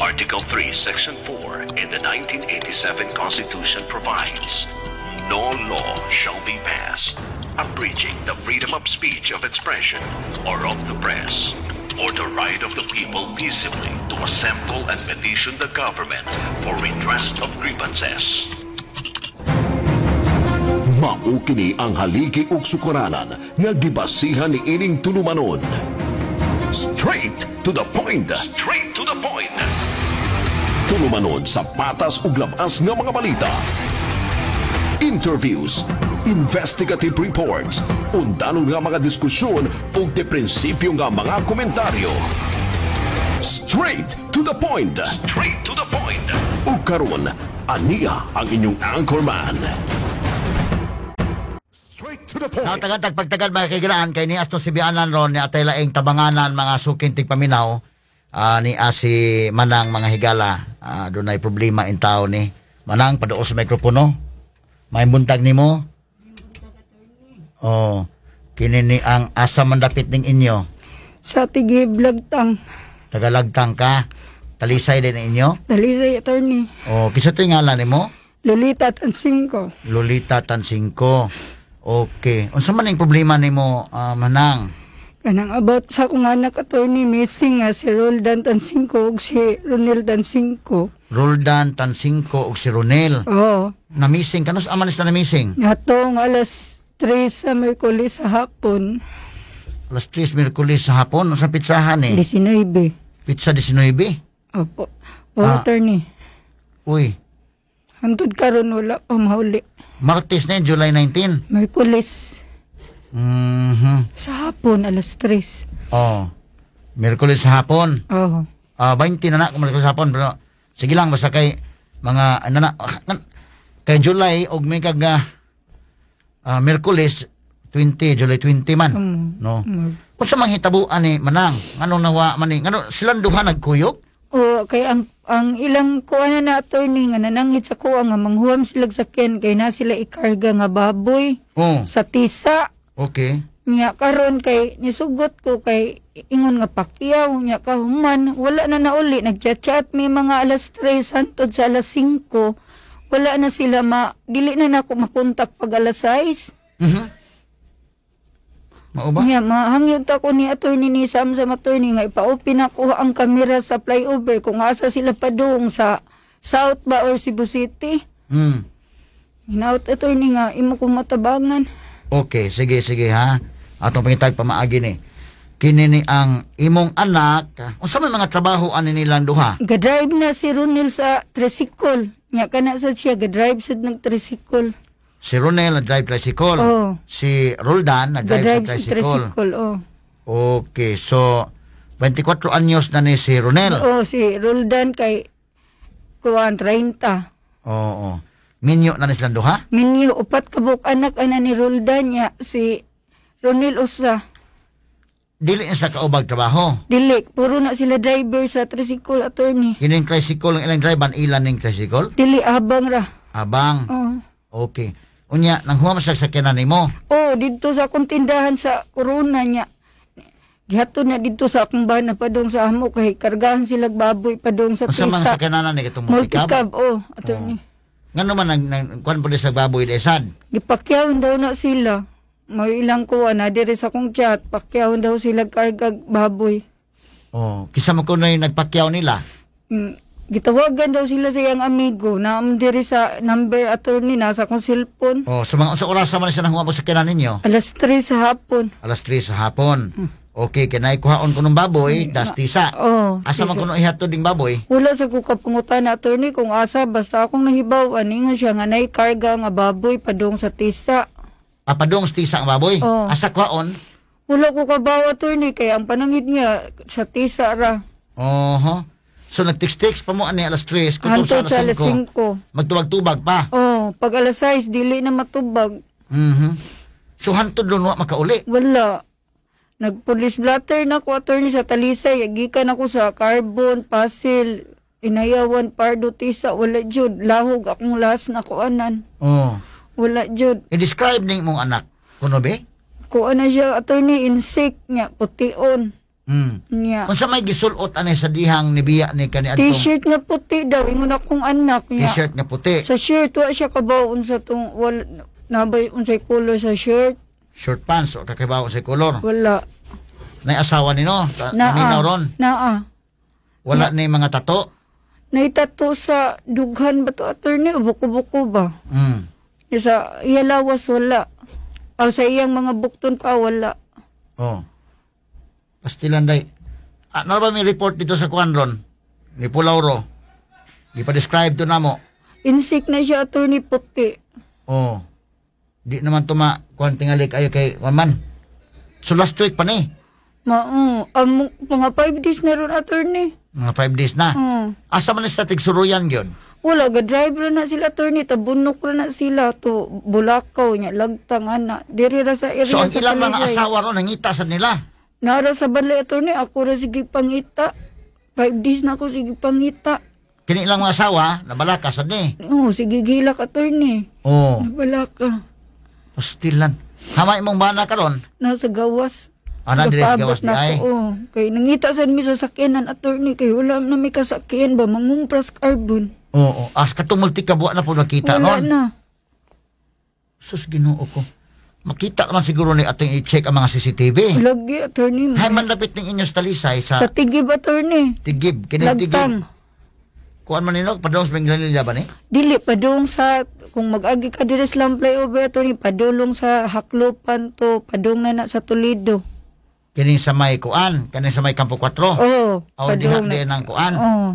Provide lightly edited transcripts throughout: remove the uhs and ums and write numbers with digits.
Article 3, Section 4 in the 1987 Constitution provides, "No law shall be passed abridging the freedom of speech, of expression, or of the press, or the right of the people peaceably to assemble and petition the government for redress of grievances." Mao kini ang haligi ug sukaranan nga gibasihan ni ining tulumanon. Straight to the point. Straight to the point. Tulumanon sa patas ug labas nga mga balita. Interviews, investigative reports, undanong nga mga diskusyon ug de prinsipyo nga mga komentaryo. Straight to the point. Straight to the point. Ug karon, ania ang inyong anchorman. Straight to the point. Natagan pagtagal, mga kaigilaan, kay ni asto si Bianan ron ni atay laing tabanganan, mga suking tigpaminaw, ni asi Manang, mga higala. Dunay problema in tao ni Manang. Paduol sa mikropono. May buntag nimo. Oh, kini ni ang asa man dapit ning inyo? Sa Tigib, Lagtang. Tagalagtang ka? Talisay din inyo? Talisay, attorney. Oh, kinsa to ngalan nimo? Lolita Tansingko. Lolita Tansingko. Okay, unsa man ning problema nimo, Manang? Kanang about sa akong anak, attorney, missing nga si Roldan Tansingko ug si Ronel Tansingko. Roldan Tansingko ug si Ronel? Oo. Na-missing kanus aman sila na-missing? Ngatong alas 3 sa Merkulis sa hapon. Alas 3 Merkulis sa hapon, sa pitsahan eh? 19. Pitsa 19? Opo. Oo, Ah. attorney. Uy. Hantod karon wala pa mahuli. Martes na yun, July 19. Merkulis sa hapon, alas 3. Oh. Merkulis sa hapon. Oo. Ah, 20 na na kung Merkulis sa hapon, pero sige lang, basta kay mga ano na kay July og may kag Merkulis 20, July 20 man. No. Unsa man hitabuan ni Manang? Nganong nawa man ni? Ngano silang duha nagkuyog? O kay ang ilang kuha na na, attorney, nga nanangit sa kuha nga manghuam sila sakyan kay na sila ikarga nga baboy sa Tisa. Nya karon kay nisugot ko kay ingon nga pakyaw, nya kahuman wala na nauli. Nagchat-chat may mga alas 3 hantod sa alas 5, wala na sila ma dili na nako makontak pag alas 6. Mao ba? Nya mahangyod ta ko ni attorney, ni Sam sa attorney, nga ipa-open ako ang kamera sa flyover kung asa sila padung, sa South ba or Cebu City. Hinaut, attorney, nga imo kong matabangan. Okay, sige, sige ha. Atong pangitag pamaagi ni. Kini ni ang imong anak. Unsa may mga trabaho ani nilang duha? Ga-drive na si Ronel sa tricycle. Nya kana sa siya ga-drive sad ng tricycle. Si Ronel nag-drive tricycle. Oo. Si Roldan nag-drive Ga-drive sa sa tricycle. tricycle, oh. Okay, so 24 anyos na ni si Ronel. Oh, si Roldan kay kuan 30. Oo. Minyo na ni silang duha? Minyo, upat ka buok anak ana ni Roldan, nya si Ronel usa. Dili na sila kaubag trabaho. Dili, puro na sila driver sa tricycle, attorney. Kining tricycle ang ilang drive, ilan ning tricycle? Dili, abang ra. Abang. Oh. Okay. Unya, nang huwam sa sakyanan nimo. Oh, didto sa akong tindahan sa Corona niya. Gihatod na didto sa akong bana padong sa amo kay kargahan sila baboy padong sa Unsa man Tisa. sakyanan ni katong multicab? Multicab, oh, attorney. Ngano man nang kuan po sa baboy desad? Gipakyaw daw na sila. May ilang kuha na diri sa akong chat, pakyaw daw sila kargag baboy. Oh, kisa mo kunoy nagpakyaw nila. Gitawagan daw sila sa iyang amigo na am diri sa number, attorney, nasa akong cellphone. Oh, sa mga sa oras man siya nanghuam sa sakyanan ninyo? Alas 3 sa hapon. Alas 3 sa hapon. Okay, kinay kuhaon ko ng baboy, das Tisa. Oh, Asa man Tisa. kuno ihatod ding baboy? Wala sa ko kapangutan, attorney, kung asa, basta akong nahibaw ani nga siya nga nay karga nga baboy padung sa Tisa. Papadong sa Tisa ang baboy. Oh. Asa kuhaon? Wala ko kabaw, attorney, kay ang panangit niya sa Tisa ra. Oho. So nag-text-text pa mo ani alas 3 kutob sa Hantod sa alas alas 5. 5. Magtubag-tubag pa. Oh, pag alas 6 dili na matubag. So hantod doon wa makauli. Wala. Nag-police blotter na ko, attorney, sa Talisay. Gikan ako sa Carbon, Pasil, Inayawan, Pardo, Tisa. Wala jud. Lahog akong last na kuanan. Oh. Wala jud. I-describe ning mong anak. Kuno be? Kuan na siya, attorney, insect niya, pution. Nya. Unsa may gisulot ani sa dihang ni biya ni kani adtong T-shirt nga puti daw ingon akong anak niya. T-shirt nga puti. Sa shirt wa siya kabaw unsa tong wala nabay unsay color sa shirt. Short pants o kakabaw sa color. Wala. Nay asawa nino, naminaw ron. Naa. Wala ni mga tato. Naitato sa dughan ba to, attorney, o buko-buko ba? Sa iya lawas wala. O sa iyang mga bukton pa wala. Oh. Pastilan day. Ah, na ba may report dito sa kuan ron? Ni Pulauro. Di pa describe to namo. Insik na siya, attorney, puti. Oh. Di naman tuma kuan tingali kayo kay kuan man. So last week pa ni. Mao, mga 5 days na ron, attorney. Mga 5 days na. Asa man ni sa tigsuruyan gyud? Wala, ga-drive ra na sila, attorney. Tabunok ra na sila. To Bulakaw niya, lagtang ana. Diri ra sa area So ang sa ilang mga Talisay. asawa ron nangita sa nila. Nara sa balay, attorney. Ako ra sige pangita. 5 days na ako sige pangita. Kini ilang mga asawa nabalaka sad ni. Oo, sige gilak, attorney. Oh, Nabalaka. pastilan. Hamay imong bana karon? Nasa gawas. Ah, na dire sa Nagpaabot gawas di na ay. ako, oo. Kay nangita sad mi sa sakyanan, attorney. Kay wala na may kasakyan ba, mangumpras carbon. Oo, as katong multikab wa na po nakita Wala ron. na. Sus, Ginoo ko. Makita naman siguro ni ating i-check ang mga CCTV. Lagi, attorney. Hay man lapit ning inyong talisay sa, Sa Tigib, attorney. Tigib, kining Tigib. Lagtang. Kuan man nino padung sa Minglanilla ba ni? Dili, padung sa, kung mag-agi ka diri sa Lam Flyover, attorney, padulong sa Haklopan to, padung na na sa Toledo. Kining sa may kuan, kaning sa may Campo 4. Oo, Aw diha padung din na. ang kuan. Oo.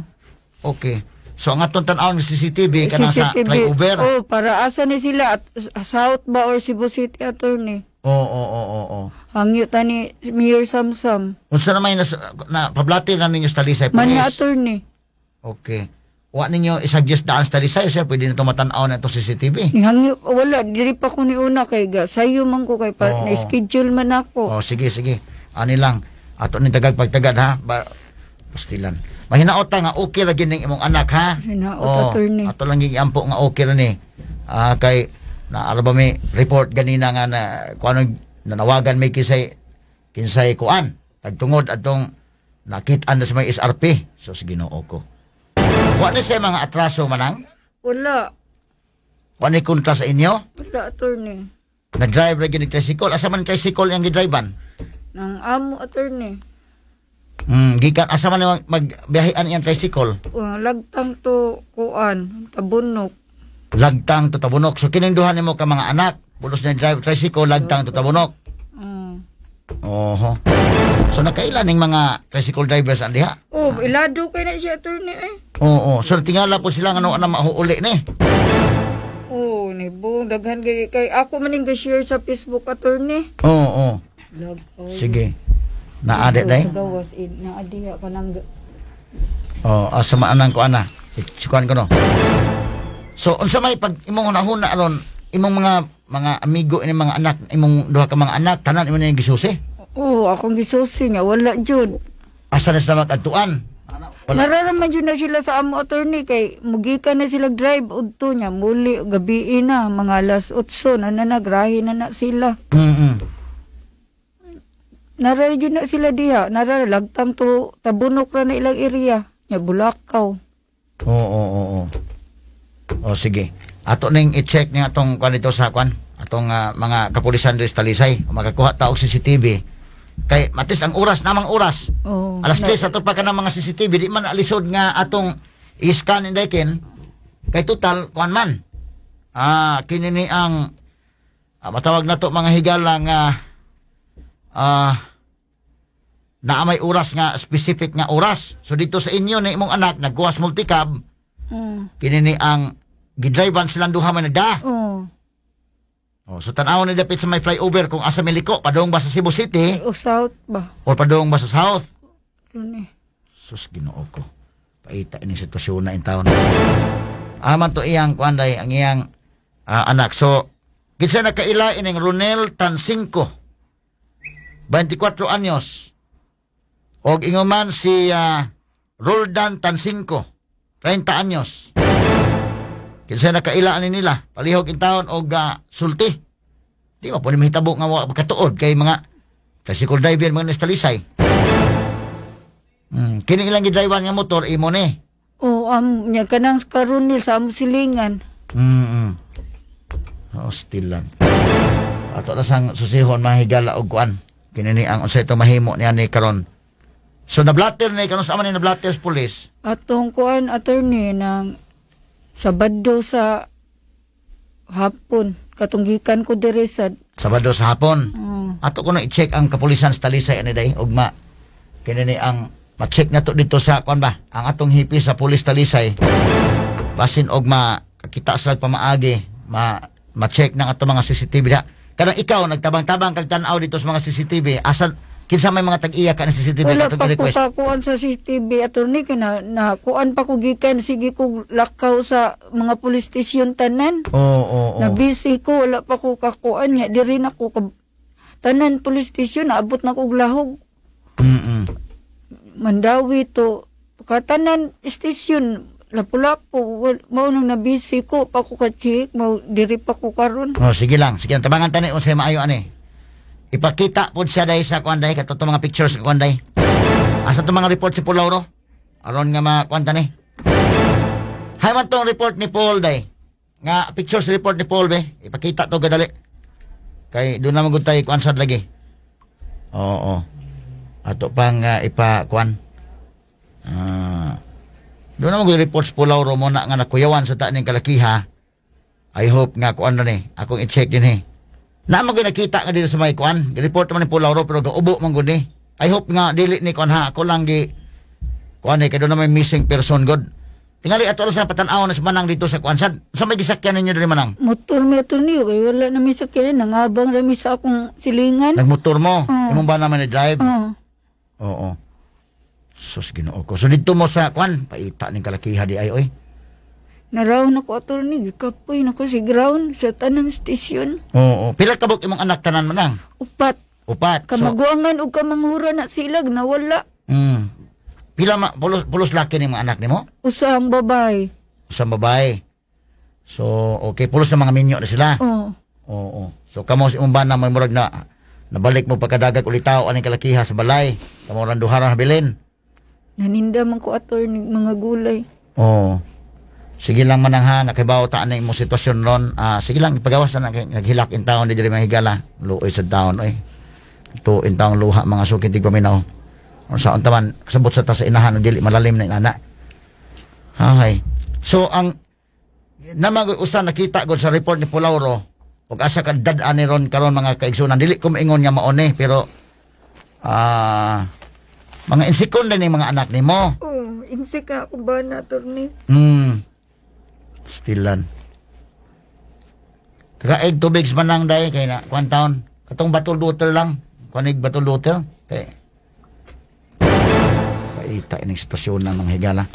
Okay. So ang atong tan-awon ng CCTV kanang sa CCTV. flyover. Oo, para asa ni sila, at, South ba or Cebu City, attorney? Oo, oo, oo, oo. Hangyo ta ni Mayor Samsam. Unsa na may nas, na pablati na ninyo sa Talisay Man police? attorney. Okay. Wa ninyo i-suggest daan sa Talisay sir, pwede na tumatan-aw na itong CCTV. Nihangyo, wala, diri pa ko ni una kay ga. Sayo man ko kay pa, Oo. na-schedule man ako. Oh, sige, sige. Ani lang. Ato ni tagag pagtagad ha. Ba, pastilan. Mahinaot ta nga okay ra gyud ning imong anak ha. Hinaot, Oh, attorney. ato lang giampo nga okay ra ni. Ah, kay naara ba may report ganina nga na kuan nanawagan may kisay kinsay kuan tagtungod atong nakit-an na sa may SRP. So sige Ginoo ko. Wa ni siya mga atraso manang? Wala. Wa ni kontra sa inyo? Wala, attorney. Nag-drive ra gyud ni tricycle. Asa man tricycle yang gidrivean? Nang amo, attorney. Gikan asa man magbiyahean iyang tricycle? Lagtang to kuan, Tabunok. Lagtang to Tabunok. So kining duha nimo ka mga anak, pulos na drive tricycle lagtang to Tabunok. Oho. So nakaila ning mga tricycle drivers ang diha? Oh, ilado kay na siya, attorney eh. Oo. So tingala po sila nga ano na mahuuli ni. Oh, ni buong daghan kay kay ako man ning ga-share sa Facebook, attorney. Oo. Lag, oh. Sige. Naade day. Sa gawas in naadiha ka nang Oh, asa maanang ko ana. Sikuan ko no. So unsa may pag imong hunahuna aron imong mga mga amigo ini mga anak, imong duha ka mga anak tanan imo ning gisusi? Oh, akong gisusi niya wala jud. Asa na sila mag-adtuan? Wala. Nararaman jud na sila sa amo, attorney, kay mugikan na sila drive udto niya muli gabi na mga alas 8 na nagrahi na na sila. Nara jud na sila diha, nara lagtang to Tabunok ra na ilang area nya Bulakaw. Oo, oo, oo. O sige. Ato ning i-check ni atong kuan dito sa kuan, atong mga kapulisan diri sa Talisay, kung makakuha ta og CCTV. Kay matis ang oras namang oras. Oh, Alas 3 ato pa kanang mga CCTV di man alisod nga atong i-scan inday kin. Kay total kuan man. Ah, kini ni ang matawag nato mga higala nga naa may oras nga specific nga oras. So dito sa inyo ni imong anak nagkuwas multicab, kini ni ang gidrivean silang duha man da. Oh, so tan-aw ni dapit sa may flyover kung asa miliko, padung ba sa Cebu City O south ba? or padung ba sa South. Yun eh. Sus, Ginoo ko. Paita ini sitwasyon na in taon. Aman to iyang kuan day ang iyang anak. So kinsa nakaila ining Ronel Tansinko, 24 anyos. Og ingon man si Roldan Tansinko, 30 anyos. Kinsa nakaila ani nila, palihog in taon og sulti. Di ba po ni mahitabo nga wa makatuod kay mga tricycle driver mga nestalisay. Kini ilang gidrivan nga motor imo ni. Oh, nya kanang karunil sa among silingan. Oh, still lang. Ato na sang susihon mga higala og kuan. Kini ni ang unsay to mahimo niya ni karon. So nablatter ni karon sa man ni nablatter sa pulis. Atong kuan, attorney, ng Sabado sa hapon katong gikan ko diri sa Sabado sa hapon. Oh. Ato ko na i-check ang kapulisan sa Talisay ani day ugma. Kini ni ang ma-check na to dito sa kuan ba? Ang atong hipi sa pulis Talisay. Basin og makita sila pamaagi, ma-check ng ato mga CCTV da. Kanang ikaw nagtabang-tabang kag tan-aw dito sa mga CCTV, asan kinsa may mga tag-iya ka ng CCTV Wala katong pa ko i-request? kakuan sa CCTV, attorney, kay na kuan pa ko gikan, sige ko lakaw sa mga police station tanan. Oo, oo, oo. Na busy ko, wala pa ko kakuan nga diri na ko tanan police station naabot na ko og lahog. Mandawi to katanan station Lapu-Lapu, mao nang na busy ko pa ko ka-check, mao diri pa ko karon. Oh, sige lang, sige lang. Tabangan tani unsay maayo ani. Ipakita pod siya dahil sa kuan day kato mga pictures sa kuan day. Asa to mga report si Paul Lauro? Aron nga makuan tani. Hay man tong report ni Paul day. Nga pictures report ni Paul be. Ipakita to gadali. Kay doon naman gud tay kuan sad lagi. Oo. Ato pang ipa kuan. Doon naman gud reports Paul Lauro mo na nga nakuyawan sa ta ning kalakiha. I hope nga kuan na ni. Akong i-check din eh. Naman ko nakita nga dito sa may kuan. Report man ni Paul Lauro pero gaubo man gud ni. I hope nga dili ni kuan ha. Ako lang gi kuan eh kay doon na may missing person god. Tingali ato lang sa patan-aw na sa Manang dito sa kuan. Sa may gisakyan ninyo diri Manang? Motor mi, attorney, kay wala na mi sakyanan, nangabang ra mi sa akong silingan. Nagmotor mo. Oo. Imong ba naman ni drive? Oo. Oo. Sus Ginoo ko. So dito mo sa kuan, paita ning kalakiha di ay oy. Naraw na ko, attorney, gikapoy na ko si ground sa tanan station. Oo. Pila ka buok imong anak tanan Manang? 4. 4. So, Kamaguangan ug kamanghura na sila nawala. Pila ma pulos laki ni mga anak nimo? Usa ang babae. Usa ang babae. So, okay, pulos na mga minyo na sila. Oo. Oo. So kamo si imong bana may murag na nabalik mo pagkadagag ulitaw aning kalakiha sa balay. Kamo rang duha ra habilin. Naninda man ko, attorney, mga gulay. Oo. Sige lang Manang ha, nakibaw ta na imong sitwasyon ron. Sige lang ipagawas na naghilak in taon di diri mahigala. Luoy sa taon oy. To in taon luha mga suki tig paminaw. Sa unta man kasabot sa ta sa inahan dili malalim na inana. Hay. So ang namang usa nakita gud sa report ni Pulauro ug asa ka dad-an ni ron karon mga kaigsunan, dili ko maingon nga mao ni pero mga insikon din ni mga anak nimo. Oh, insik ka ako ba na, attorney? Stilan. Kakaig tubig sa Manang day kay na kuan taon. Katong batol water lang. Kuanig batol water kay paita ining sitwasyon ng mga higala.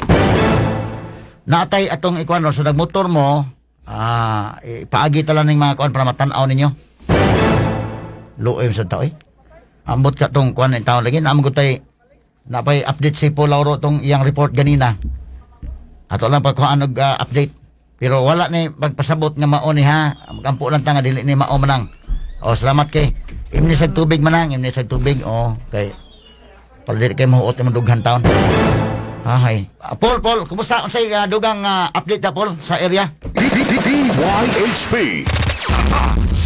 Naatay atong ikuan ron sa nagmotor mo, ipaagi ta lang ning mga kuan para matan-aw ninyo. Luoy sa tao eh. Ambot ka tong kuan in taon lagi naamo gud tay napay update si Paul Lauro tong iyang report ganina. Ato lang pagkuhaan og update. Pero wala ni pagpasabot nga mao ni ha. Magampo lang ta nga dili ni mao Manang. O salamat kay imni sa tubig Manang, imni sa tubig. O kay para dili kay mahuot imong dughan taon. Hay. Paul, kumusta unsay dugang update na Paul sa area? DYHP.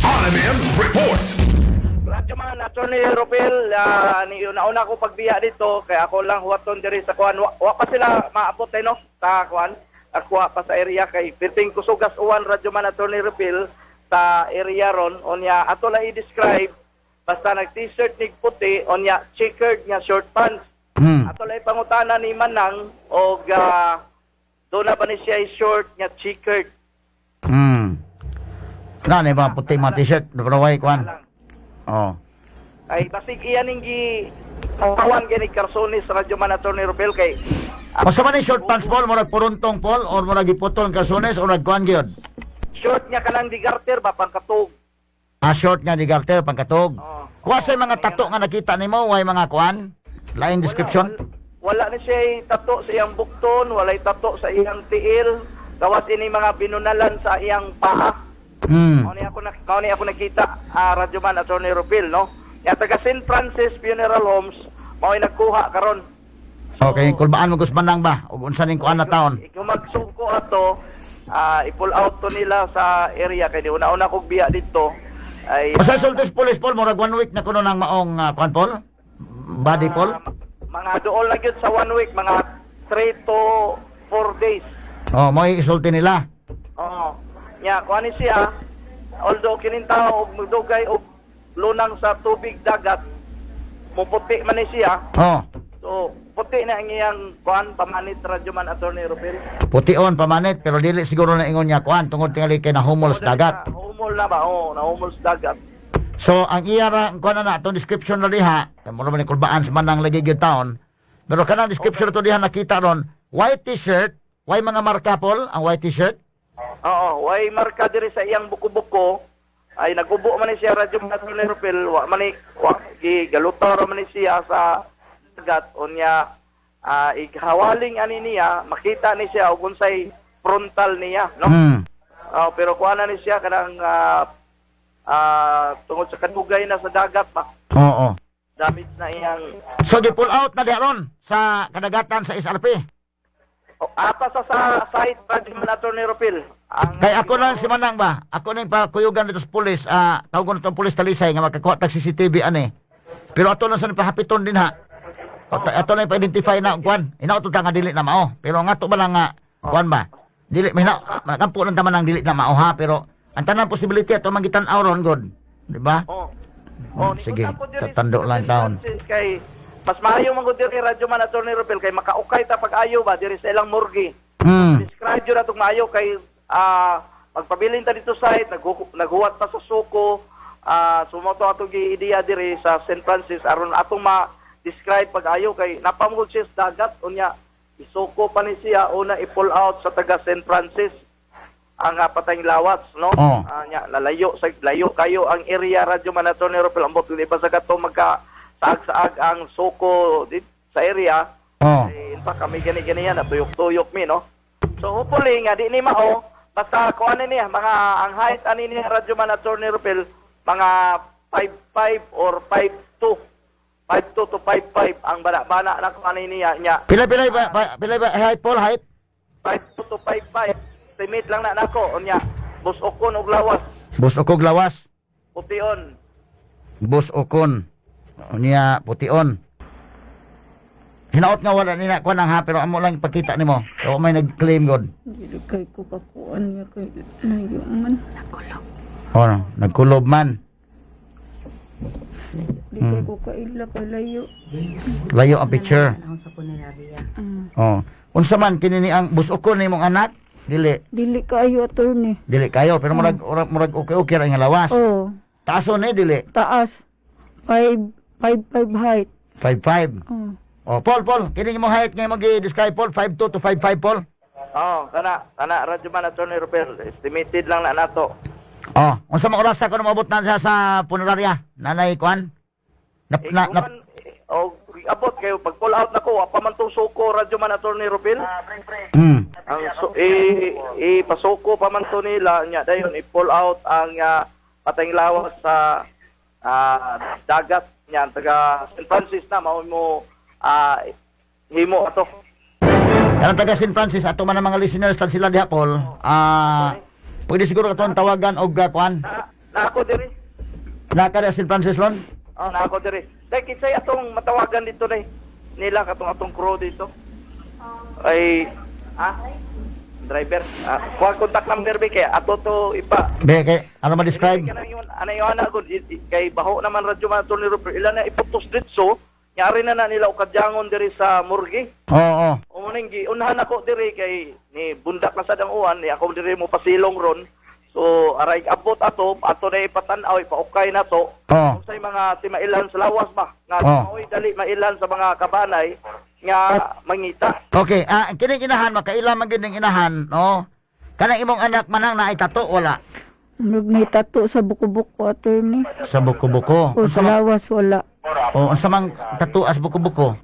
RMM Report. Radyo man, Attorney Rupel, ni una-una ko pagbiya dito, kaya ako lang huwaton diri sa kuan. Wa pa sila maabot eh, no? Sa kuan. Ako pa sa area kay pirting kusugas uwan radyo man Attorney Rupel sa area ron onya ato lang i-describe basta nag t-shirt nig puti onya checkered nga short pants. Ato lang ipangutana ni Manang og doon na ba ni siya short nga checkered. Na ni ba puti mga t-shirt pero way kuan. Oh. Ay basig iyan ning gi tawan gani karsonis radyo man Attorney Rupel kay Basta man ni short pants Paul, murag puruntong Paul or murag giputol ang karsones or nagkuan gyud. Short nga kanang digarter ba pangkatug. Short nga digarter pangkatug. Oo. Wa say mga tato nga nakita nimo, way mga kuan? Lain description? Wala ni siya tato sa iyang bukton, walay tato sa iyang tiil, gawas ini mga binunalan sa iyang paa. Mao ni ako nakita radyo man Attorney Rupel, no. Ya taga St. Francis Funeral Homes mao nagkuha karon Okay, kulbaan mo gusmanang ba? Ug unsa ning kuan na taon? Kung magsuko ato, i-pull out to nila sa area kay di una-una kog biya dito ay Basta sultis police, Paul, murag one week na kuno nang maong kuan, Paul? Body, Paul? Mga dool na gyud sa one week, mga 3 to 4 days. Oh, mo isulti nila. Oo. Nya kuan ni siya, although kining tao og magdugay og lunang sa tubig dagat, muputi man ni siya. Oh. So puti na ang iyang kuan pamanit, Radyo Man, Attorney Rupil. Pution pamanit pero dili siguro na ingon niya kuan tungod tingali kay nahumol sa dagat. Humol na ba? Oo, nahumol sa dagat. So ang iya ra kuan na na atong description na diha, kay mo man ni kulbaan sa manang lagi gyud taon. Pero kanang description to diha nakita ron, white t-shirt, way mga marka, Paul, ang white t-shirt. Oo, way marka diri sa iyang buko-buko ay nagubo man ni siya, Radyo Man, Attorney Rupil, wa man ni wa gi galutaw ra man ni siya sa dagat. Unya ighawaling ani niya, makita ni siya og unsay frontal niya, no? Oh, pero kuha na ni siya kanang tungod sa kadugay na sa dagat ba. Oo. Damage na iyang So gi pull out na diha ron sa kadagatan sa SRP. Oh, ata sa site, Radyo Man, Attorney Rupil. Ang Kay ako lang si Manang ba? Ako nang pakuyugan dito sa pulis, tawagon itong pulis Talisay nga makakuha tag CCTV ani. Pero ato lang sa pahapiton din ha. Ato lang pa-identify na kuan. Inaw to ta nga dili na mao. Pero nga to ba lang nga kuan ba? Dili may na makampo lang taman ang dili na mao ha, pero ang tanan possibility ato man gitan-aw ron god. Di ba? Oh. Oh, Sige, ni ko diri tatando sa lang taon. Francis. Kay mas maayo man gud diri, Radyo Man, Attorney Rupil, kay makaukay ta pag-ayo ba diri sa ilang morgue. Describe yun atong maayo kay magpabilin ta dito site, naghuwat ta sa suko, sumoto atong gi-ideya diri sa St. Francis aron atong ma-describe pag-ayo kay napamugod siya sa dagat. Unya isuko pa ni siya, una i-pull out sa taga St. Francis ang patayng lawas, no? Oh. Nya lalayo sa layo kayo ang area, Radyo Man, Attorney Rupil. Ambot di ba sa kato magka saag-saag ang suko dit sa area. Eh, in fact, kami gani-gani yan, natuyok-tuyok mi, no? So hopefully nga di ni mao, basta kuan niya mga ang height ani niya, Radyo Man, Attorney Rupil, mga 5'5 or 5'2. 5'2 to 5'5 ang bana-bana na kuan niya niya. Pila pila ba pila ba height, Paul, height? 5'2 to 5'5. Estimate lang na nako. Unya busokon og lawas. Busok og lawas. Pution. Busokon. Unya pution. Hinaot nga wala nina kuan ang ha, pero amo lang ipakita nimo. So may nag-claim god. Dili kay ko kakuan niya kay layo man. Oh, no, nagkulob man. Di kay ko kaila kay layo. Layo ang picture. Sa punerarya. Oh. Unsa man kini ni ang busokon nimong anak? Dili, Dili kayo, attorney. Dili kayo pero murag murag, murag okay okay ra nga lawas. Oh, Taason ni dili? Taas. 5 5 5 height. 5'5. Oh. Oh, Paul, Paul, kini imong height nga imong gi-describe, Paul, 5'2 to 5'5, Paul. Oh, kana kana, Radyo Man, Attorney Rupil, estimated lang na nato. Oh, unsa man oras ko na moabot na siya sa punerarya? Nanay kuan? Na, Eh, na, kung na, man, oh, abot kayo pag pull out nako, wa pa man tong suko, Radyo Man, Attorney Rupil. Ang so, ipasuko pa man to nila nya dayon i-pull out ang patayng lawas sa dagat niya. Taga St. Francis na mao mo himo ato. Kanang taga St. Francis, ato man ang mga listeners tan sila diha, Paul. Pwede siguro katong tawagan og kuan. Na ako diri. Na ka St. Francis ron? Oh, na ako diri. Dai kinsay atong matawagan dito nay nila katong atong crew dito? Ay driver. Kuha contact number be kay ato to ipa. Be kay ano ma-describe? Kanang yun, ano yung anak ko, kay baho naman, Radyo Man, Attorney Rupert, ilan na iputos dito, nyari na na nila og kadyangon diri sa morgue. Oo. O mo ning giunhan ako diri kay ni bundak na sad ang uwan, ni ako diri mo pasilong ron. So aray abot ato, ato na ipatan-aw, ipaukay na to. Unsay mga timailan sa lawas ba? Nga mao'y dali mailan sa mga kabanay nga mangita. Okay, kining inahan makaila man gyud ning inahan, no? Kanang imong anak manang naay tato wala? Murag nay tato sa buko-buko, attorney. Sa buko-buko. O sa lawas wala. O unsa mang tattoo as buko-buko?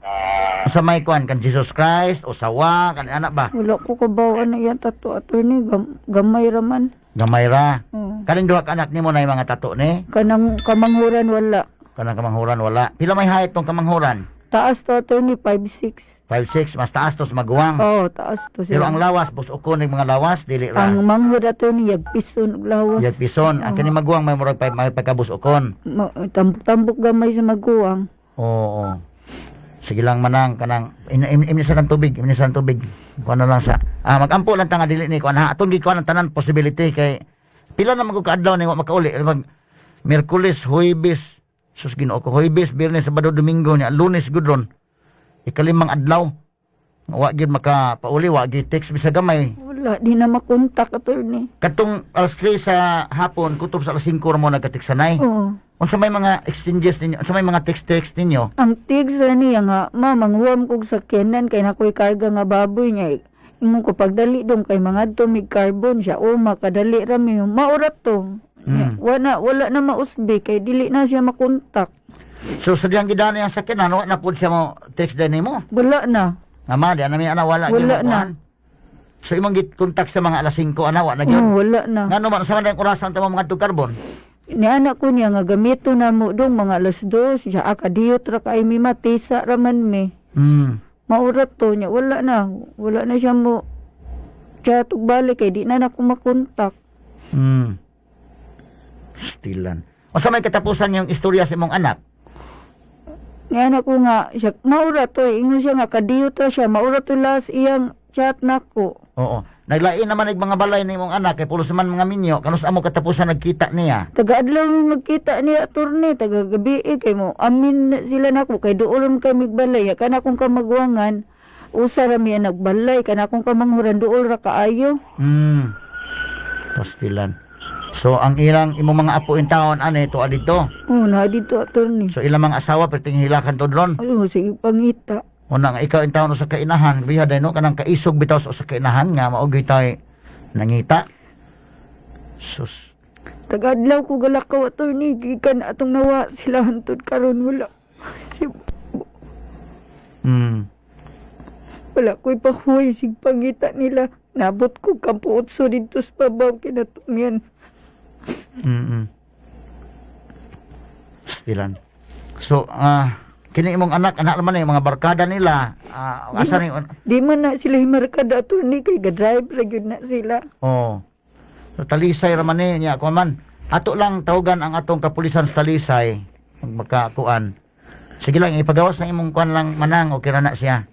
Unsa may kuan kan Jesus Christ o sawa kan anak ba? Wala ko kabaw ano yan tato, attorney. Gamay ra man. Gamay ra. Oo. Kaning duha ka anak nimo na mga tato ni? Kanang kamanghuran wala. Kanang kamanghuran wala. Pila may height tong kamanghuran? Taas to, attorney, 5'6". 5'6", mas taas to sa maguwang. Oo, taas to Pero sila. ang lawas, busokon ng mga lawas, dili ra. Ang manghod, attorney, yagpison og lawas. Yag pison. Ang kini maguwang may murag pa may pagkabusokon. Tambok-tambok gamay sa maguwang. Oo. Sige lang, Manang, kanang imnisan ng tubig, imnisan ng tubig. Kuan na lang sa. Ah, magampo lang ta nga dili ni kuan ha. Atong gikuan ang tanan possibility kay pila na man ko kaadlaw ni wa makauli. Mag Miyerkules, Huwebes, sus Ginoo ko, Huwebes, Biyernes, Sabado, Domingo nya, Lunes gud ron. Ikalimang adlaw. Wa gyud makapauli, wa gyud text bisa gamay. Wala, di na makontak, attorney. Katong alas 3 sa hapon, kutob sa alas 5 ra mo nagkatiksanay. Oo. Unsa may mga exchanges ninyo? Unsa may mga text-text ninyo? Ang text ra niya nga, "Ma, manghuam kog sakyanan kay nakoy karga nga baboy niya. Ingon ko, pagdali dong kay mangadto mig carbon siya. O makadali ra mi." Maurat to. Wala na mausbi kay dili na siya makontak. So sa diyang gidani ang sakyanan, wa na pud siya mo text din nimo. Wala na. Nga ma, di na mi ana wala gyud Wala mo na. kuan. So imong git-contact sa mga alas 5 ana wa na gyud. Oh, wala na. Ngano man sa man ang orasan ta mo mga carbon? Ni anak ko niya nga gamito na mo dong mga alas 2 siya, akadiyot ra kay mi, matisa ra man mi. Maurat to niya, wala na. Wala na siya mo chat ug balik kay di na nako makontak. Stilan. Unsa may katapusan yung istorya sa imong anak? Ni anak ko nga siya maurat to, ingon siya nga kadiyot ra siya, maurat to last iyang chat nako. Oo. Naglain naman ig mga balay ni imong anak kay pulos man mga minyo, kanus amo katapusan nagkita niya? Taga-adlaw mi magkita niya, attorney, taga gabi eh, kay mo amin na sila nako kay duol man kay balay, kana akong kamagwangan usa ra mi ang nagbalay, kana akong kamanghuran duol ra kaayo. Pastilan. So ang ilang imong mga apo in taon ani to dito. Oh, na dito, attorney. So ilang mga asawa perting hilakan to dron. Ano, sige pangita. Una nga ikaw in taon sa kainahan, biha day no kanang kaisog bitaw sa kainahan nga mao gyud tay nangita. Sus. Taga-adlaw ko galakaw, attorney, gikan atong nawa sila hantod karon wala. Si, wala ko'y pahuway sig pangita nila. Nabot ko Kampo Otso dito sa babaw kinatungyan. Stilan. So kini imong anak, anak naman yung mga barkada nila. Asa ni Di man na sila himarkada, attorney, kay ga-drive ra gyud na sila. Oh. So Talisay ra man ni niya kuan man. Ato lang tawagan ang atong kapulisan sa Talisay magkakuan. Sige lang, ipagawas ng imong kuan lang, Manang, okay ra na siya.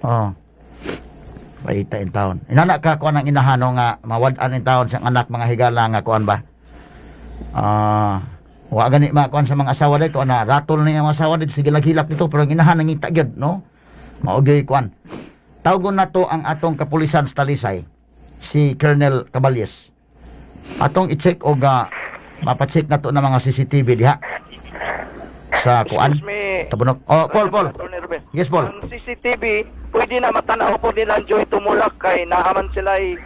Oh. Paita in taon. Inana ka kuan ang inahano nga mawad-an in taon siyang anak, mga higala, nga kuan ba? Wa gani makuan sa mga asawa dito na ratol ni ang asawa dito, sige laghilak dito, pero ang inahan nangita gyud no. Mao gyud kuan. Tawgon na to ang atong kapulisan sa Talisay, si Colonel Caballes. Atong i-check og mapacheck na to ng mga CCTV diha sa kuan. Excuse me. Tabunok. Oh, Paul, Paul. Attorney Ruben. Yes, Paul. Ang CCTV, pwede na matanaw po nila ang Joy Tumulak kay naaman sila ay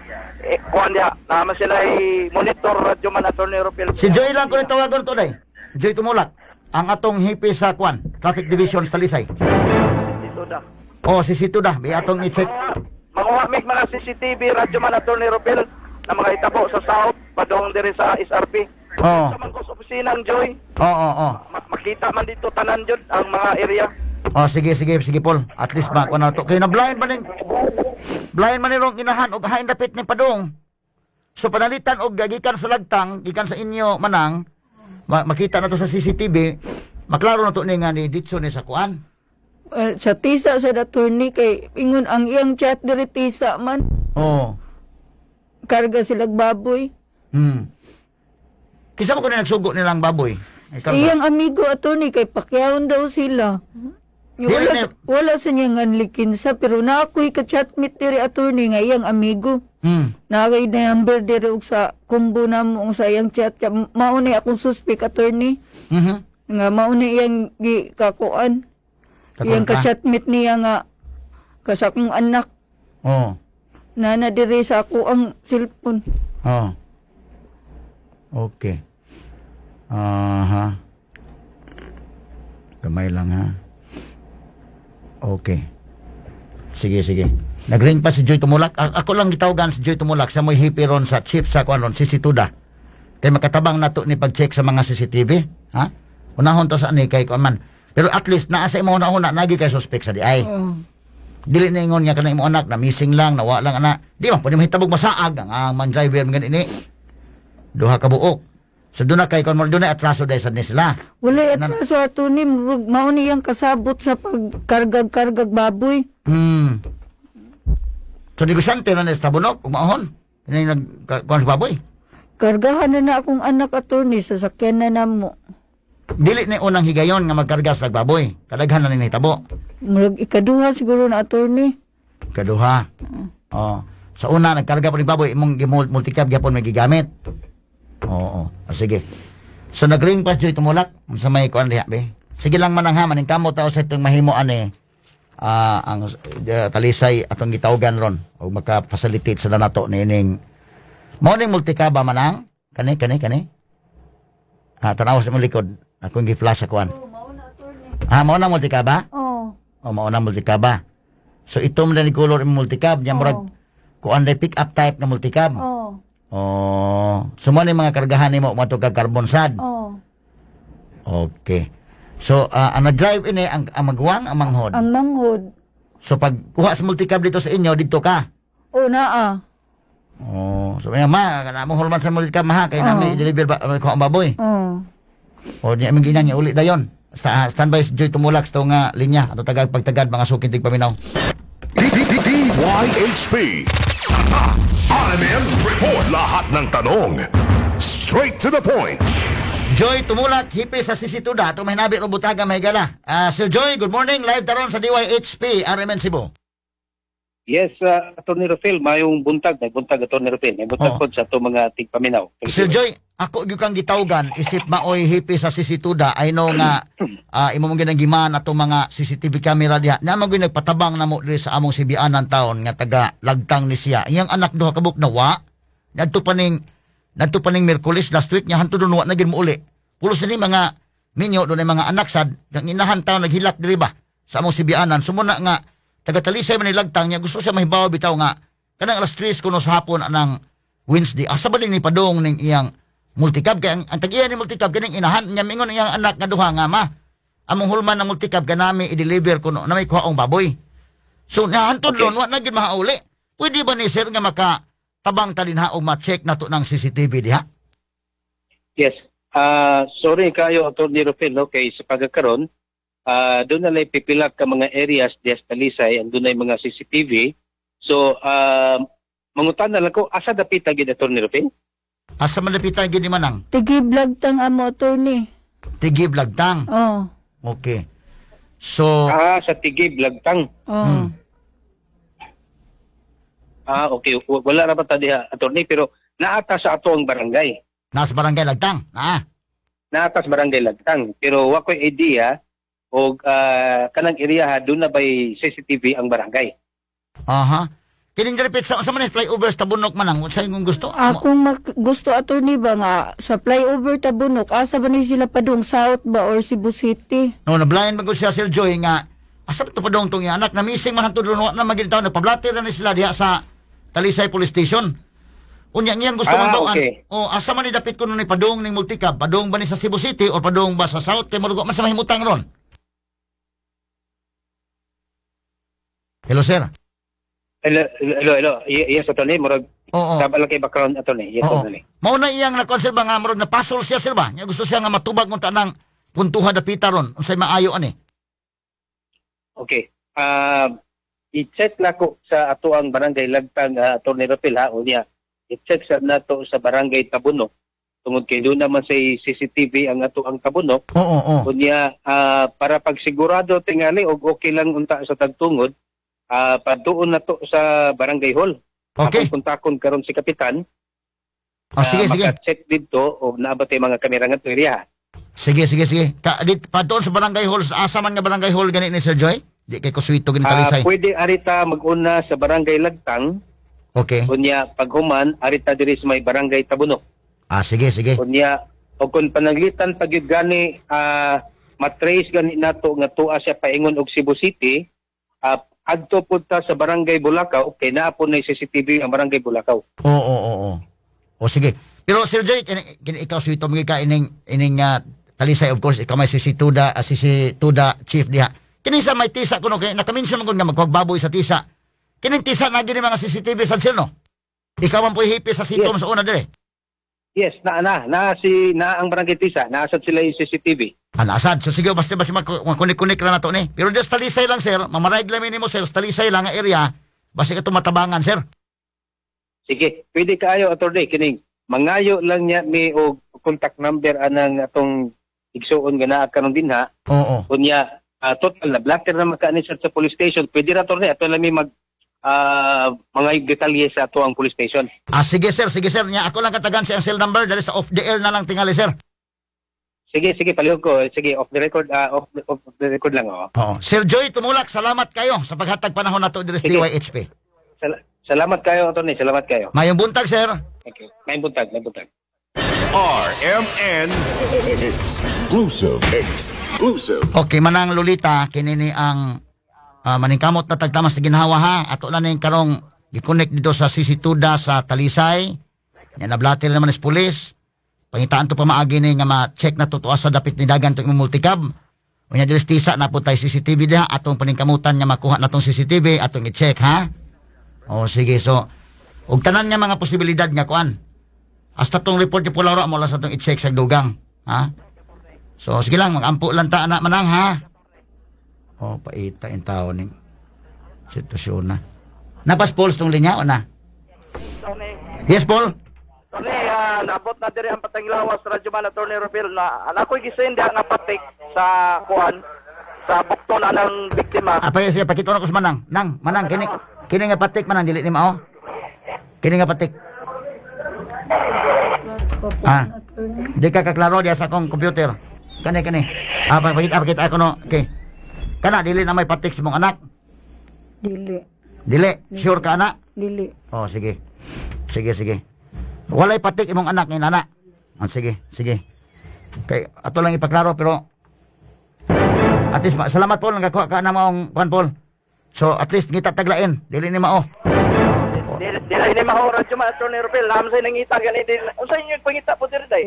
eh, kuan diha, naaman sila ay monitor radyo man, Attorney Ruben. Si Joy lang ko rin tawagon to day. Joy Tumulak. Ang atong hipi sa kuan, Traffic Division sa Talisay. Dito da. Oh, si Sito da, bi atong i-check. Manguha mig mga CCTV radyo man, Attorney Ruben, na mga hitabo sa South padung diri sa SRP. Oh. Sa man ko sa opisina ang Joy, Oo. makita man dito tanan jud ang mga area. Oh, sige, sige, sige, Paul. At least ba na to. Kay na blind man ning blind man ni rong inahan og hain dapit ni padung. So panalitan og gikan sa lagtang, gikan sa inyo, Manang, makita na to sa CCTV, maklaro na to ni nga ni ditso ni sa kuan. Eh, sa tisa sa attorney kay ingon ang iyang chat diri tisa man. Oh. Karga sila baboy. Kisa mo ko na nagsugo nilang baboy? Ikaw ba? Iyang amigo, attorney, kay pakyawon daw sila. Dili Wala, wala sa niya nga likinsa pero na ako'y ka-chatmate diri, attorney, nga iyang amigo. Nakay number diri og sa kumbo na mo sa iyang chat. Mao ni akong suspect, attorney. Nga mao ni iyang gi kakuan. Kakuan Iyang ka? ka-chatmate niya nga kasa akong anak. Nana diri sa ako ang cellphone. Oh. Okay. Aha. Gamay lang ha. Okay. Sige, sige. Nagring pa si Joy Tumulak. Ako lang gitawagan si Joy Tumulak sa mo'y hipi ron sa chief sa kuan ron, si Situda. Kay makatabang nato ni pag-check sa mga CCTV, ha? Unahon to sa ani kay kuan man. Pero at least naa sa imong una-una nagi kay suspect sa di ay. Dili na ingon nga kanang imong anak na missing lang, nawa lang ana. Di man pwede mahitabog masaag ang man driver man ini. Duha ka buok. So doon na kay kon doon na atraso dahil sa ni sila. Wala atraso, attorney, mao niyang kasabot sa pagkargag-kargag baboy. So negosyante na ni sa Tabunok, umaahon. Ini nag kuan sa baboy. Kargahan na na akong anak, attorney, sa sakyan na namo. Dili na unang higayon nga magkarga sa baboy. Kadaghan na ni nahitabo. Murag ikaduha siguro na, attorney. Kaduha. Oh. Sa una nagkarga pa ni baboy imong multicab gyapon may gigamit. Oo. Ah, sige. So nagring pa Joy Tumulak sa may kuan diha be. Sige lang manang ha, maning kamot tao sa itong mahimo ani ang Talisay atong gitawgan ron o maka-facilitate sila nato niining mao ning multicab manang kani kani kani. Ha, tanaw sa imong likod. Akong gi-flash sa kuan. Ah, mao na multicab ba? Oo. O mao na multicab ba? So itom na ni color imong multicab nya murag kuan day pick up type nga multicab. Oo. Oh, so mo ni mga kargahan nimo mo kag carbon sad. Oo. Okay. So ang nag-drive ini ang maguwang, ang manghod. Ang manghod. So pag kuha sa multicab dito sa inyo, dito ka. Oo, naa. Oh, so nga ma, kana mo hulman sa multicab ma kay nami i-deliver ba kuha ang baboy. Oo. O niya aming ginang niya uli dayon. Sa standby si Joy Tumulak sa nga linya ato tagag pagtagad mga sukin tigpaminaw. DYHP. RMN Report. Lahat ng tanong. Straight to the point. Joy Tumulak, hipi sa Sisituda, ato mahinabi ro butaga mahigala. Sir Joy, good morning. Live taron sa DYHP, RMN Cebu. Yes, Attorney Rufil, mayong buntag, may buntag Attorney Rufil, may buntag pod sa ato mga tigpaminaw. Sir Joy, ako gyud kang gitawgan isip maoy hipi sa Sisituda. I know nga imo mong ginanggiman ato mga CCTV camera diha. Na man gyud nagpatabang namo diri sa among Sibianan taon nga taga Lagtang ni siya. Iyang anak duha ka buok nawa. Ngadto pa ning Miyerkules last week nya hantud wa na gyud mouli. Pulos ni mga minyo dunay mga anak sad ang inahan taon naghilak diri ba sa among Sibianan. Sumuna nga taga Talisay man ni Lagtang niya gusto siya mahibaw bitaw nga kanang alas 3 kuno sa hapon anang Wednesday. Asa ba din ni padong ning iyang multicab kay ang tag-iya ni multicab kining inahan niya mingon iyang anak nga duha nga ma among hulman ng multicab kanami i-deliver kuno na may kuhaong baboy. So nahantod okay. Wa na gyud mahauli. Pwede ba ni sir nga maka tabang ta dinha og ma-check nato ng CCTV diha? Yes. Sorry kayo Attorney Rufil, no, kay sa pagkakaron doon na lang pipila ka mga areas diha sa Talisay ang dunay mga CCTV. So mangutan na lang ko asa dapita gyud Attorney Rufil? Asa man dapita gyud ni manang? Tigib Lagtang amo, attorney. Tigib Lagtang. Oo. Okay. So sa Tigib Lagtang. Oo. Okay. Wala ra ba ta diha attorney pero naata sa ato ang barangay. Nasa barangay Lagtang. Naa. Naata sa barangay Lagtang pero wa koy idea og kanang area ha doon na bay CCTV ang barangay. Aha. Kining repeat sa man flyover sa Tabunok manang sa imong gusto? Akong gusto attorney ba nga sa flyover Tabunok asa ba ni sila padung south ba or Cebu City? No, na blind man gud siya Sir Joy nga asa ba to padung tong iya anak na missing man hantud wa na magid taon nagpablater na ni sila diha sa Talisay Police Station. Unya ngiyang gusto man bawaan. Okay. O asa man ni dapit kuno ni padung ning multicab, padung ba ni sa Cebu City or padung ba sa South kay murag man sa mahimutang ron. Hello sir. Hello, hello, hello. Yes, attorney. Murag, oo. Tama lang kay background, attorney. Yes, oo. Attorney. Mao na iyang na-concern ba nga murag napasol siya sir ba? Nya gusto siya nga matubag unta nang puntuha dapita ron. Unsay maayo ani? Okay. I-check na ko sa ato ang barangay Lagtang, Attorney Rufil, ha? O niya, i-check sa nato sa barangay Tabunok. Tungod kay doon naman sa CCTV ang ato ang Tabunok. Oo, oo. O niya, para pagsigurado tingali og okay lang unta sa tagtungod, paduon na to sa barangay hall. Okay. Akong kontakon karon si kapitan. Sige, sige. Maka-check dito o naa ba tay mga kamera nga area. Sige, sige, sige. Paduon sa barangay hall, sa asa man nga barangay hall gani ni Sir Joy? Di kay kuswito gani Talisay. Pwede arita maguna sa barangay Lagtang. Okay. Unya paghuman arita diri sa may barangay Tabunok. Sige, sige. Unya og kun pananglitan pagyud gani matrace gani nato nga tuwa siya paingon og Cebu City, adto pud ta sa barangay Bulacau kay naa po na CCTV ang barangay Bulacau. Oo. O sige. Pero Sir Joy, kini ikaw swito mo ka ining Talisay, of course, ikaw may si Tuda chief diha. Kini sa may Tisa kuno kay naka-mention man gud nga magkuhag baboy sa Tisa. Kining Tisa na gini mga CCTV sad, sir, no? Ikaw man po'y hipi sa sitom sa una dire. Yes, na na na si na ang barangay Tisa, naasad sila yung CCTV. Ah, naasad. So sige, basta makunik-kunik lang nato ni. Pero just Talisay lang, sir, mamarayag lang nimo, sir, Talisay lang ang area, basta ka matabangan, sir. Sige, pwede kaayo, attorney, kining mangayo lang niya mi og contact number anang atong igsuon nga naa karon dinha. Unya total na blatter na makaani sir sa police station. Pwede ra, attorney, ato lang mi mag mga detalye sa ato ang police station. Ah, sige sir, sige sir. Nya ako lang katagan siyang cell number dali sa off the air na lang tingali, sir. Sige, sige, palihog ko. Sige, off the record, off the record lang oh. Oo. Sir Joy Tumulak, salamat kayo sa paghatag panahon nato diri sa Sige. DYHP. Salamat kayo, attorney. Salamat kayo. Mayong buntag, sir. Thank you. May buntag, may buntag. RMN Exclusive. Exclusive. Okay, Manang Lolita, kini ni ang maningkamot na tagtamas sa ginhawa ha. Ato lang ning karong gi-connect dito sa CC Tuda sa Talisay. Nya nablatil naman is pulis. Pangitaan to pamaagi ni nga ma-check na to tuwa sa dapit ni dagan to imong multicab. Unya diri sa Tisa na po tay CCTV diha atong paningkamutan nga makuha na tong CCTV atong i-check ha. O sige, so og tanan nga mga posibilidad nga kuan. Hasta tong report ni Pulauro mo lang sa atong i-check sa dugang, ha? So sige lang, magampo lang ta na, Manang, ha. Oh, paita in tao ning sitwasyon na. Napas Paul tong linya o na? Tony, Yes, Paul. Tony, naabot na diri ang patang lawas, Radyo Man Attorney Rufil na ako'y gisend nga patik sa kuan sa bukton anang biktima. Ah, pa siya pakita na ko sa Manang. Nang, Manang, kini kini nga patik, Manang, dili ni mao. Kini nga patik. Ah. Di ka kaklaro diya sa akong computer. Kani kani. Ah, pakita pakita ako no. Okay. Kana dili na may patik sa mong anak. Dili. Dili. Sure ka ana? Dili. Oh, sige. Sige, sige. Walay patik imong anak ngayon, anak. Ah, sige, sige. Kay ato lang ipaklaro pero at least salamat, Paul, nakakuha ka na maong kuan, Paul. So at least ngita taglain, dili ni mao. Dili dili ni mao, Radyo Man Attorney Rufil, naam say nangita gani din. Unsa inyo pangita po diri day?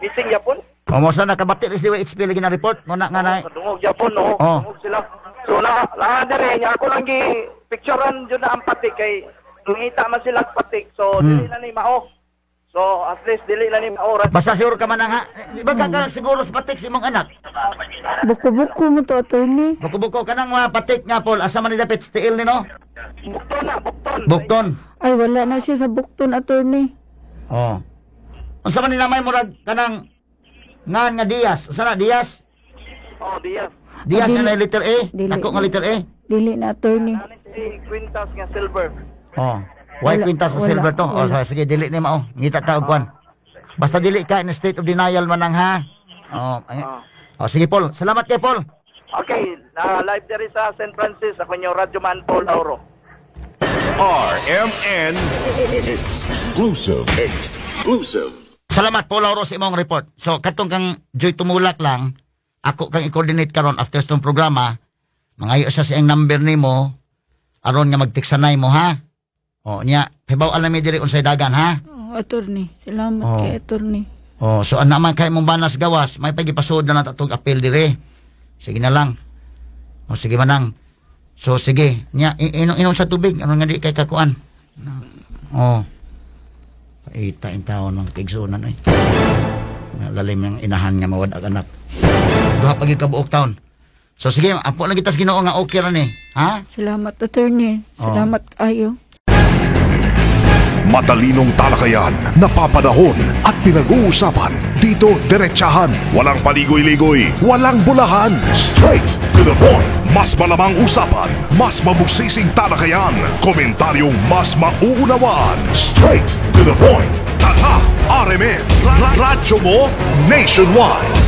Missing yapon? O mo sa nakabati ris DYHP lagi na report mo na nga na. Kadungog yapon no. Oh. Dungog sila. So na na diri nya ako lang gi picturean jud na ang patik kay nangita man sila og patik. So dili na ni mao. So at least dili na ni mao. Radyo Basta sure ka man ha. Di ba ka siguro sa patik sa imong anak? Buko-buko mo to, attorney. Buko-buko kanang mga patik nga, Paul, asa man ni dapit sa tiil ni no? Bukton na, bukton. Bukton. Ay, wala na siya sa bukton, attorney. Oh. Unsa man ni namay murag kanang ngan nga Diaz? Unsa na Diaz? Oh, Diaz. Diaz Ah, dili. nga na letter A. Dili. Ako nga letter A. Dili na, attorney. Ano si Quintas nga silver. Oh. Why Wala, kwintas sa wala, silver to? Oh, wala. sige, dili ni mao. Ngita ta og kwan. Basta dili ka in a state of denial man ang ha. Oh, ay- Ah. oh sige Paul. Salamat kay Paul. Okay, na live diri sa St. Francis ako inyo Radyo Man Paul Lauro. RMN Exclusive. Exclusive. Salamat, Paul Lauro, sa imong report. So katong kang Joy Tumulak lang, ako kang i-coordinate karon after sa programa. Mangayo sa siyang number nimo aron nga magtiksanay mo ha. Oh, nya, hibaw alam mi diri unsay dagan ha. Oh, attorney. Salamat Oh. kay attorney. Oh, so ana man kay mong banas gawas, may pagipasod na lang atong appeal dire. Sige na lang. O sige, Manang. So sige, nya inom inom sa tubig ano nga di kay kakuan. Oh. Paita in taon ng tigsunan ay. Nga lalim ng inahan nga mawad ang anak. Duha pa gyud ka buok taon. So sige, apo lang kita sa Ginoo nga okay ra ni. Ha? Salamat, attorney. Oh. Salamat kayo. Matalinong talakayan, napapanahon at pinag-uusapan. Dito, diretsahan, walang paligoy-ligoy, walang bulahan. Straight to the point. Mas malamang usapan, mas mabusising talakayan, komentaryong mas mauunawaan. Straight to the point. Tatak RMN, Radyo mo, nationwide.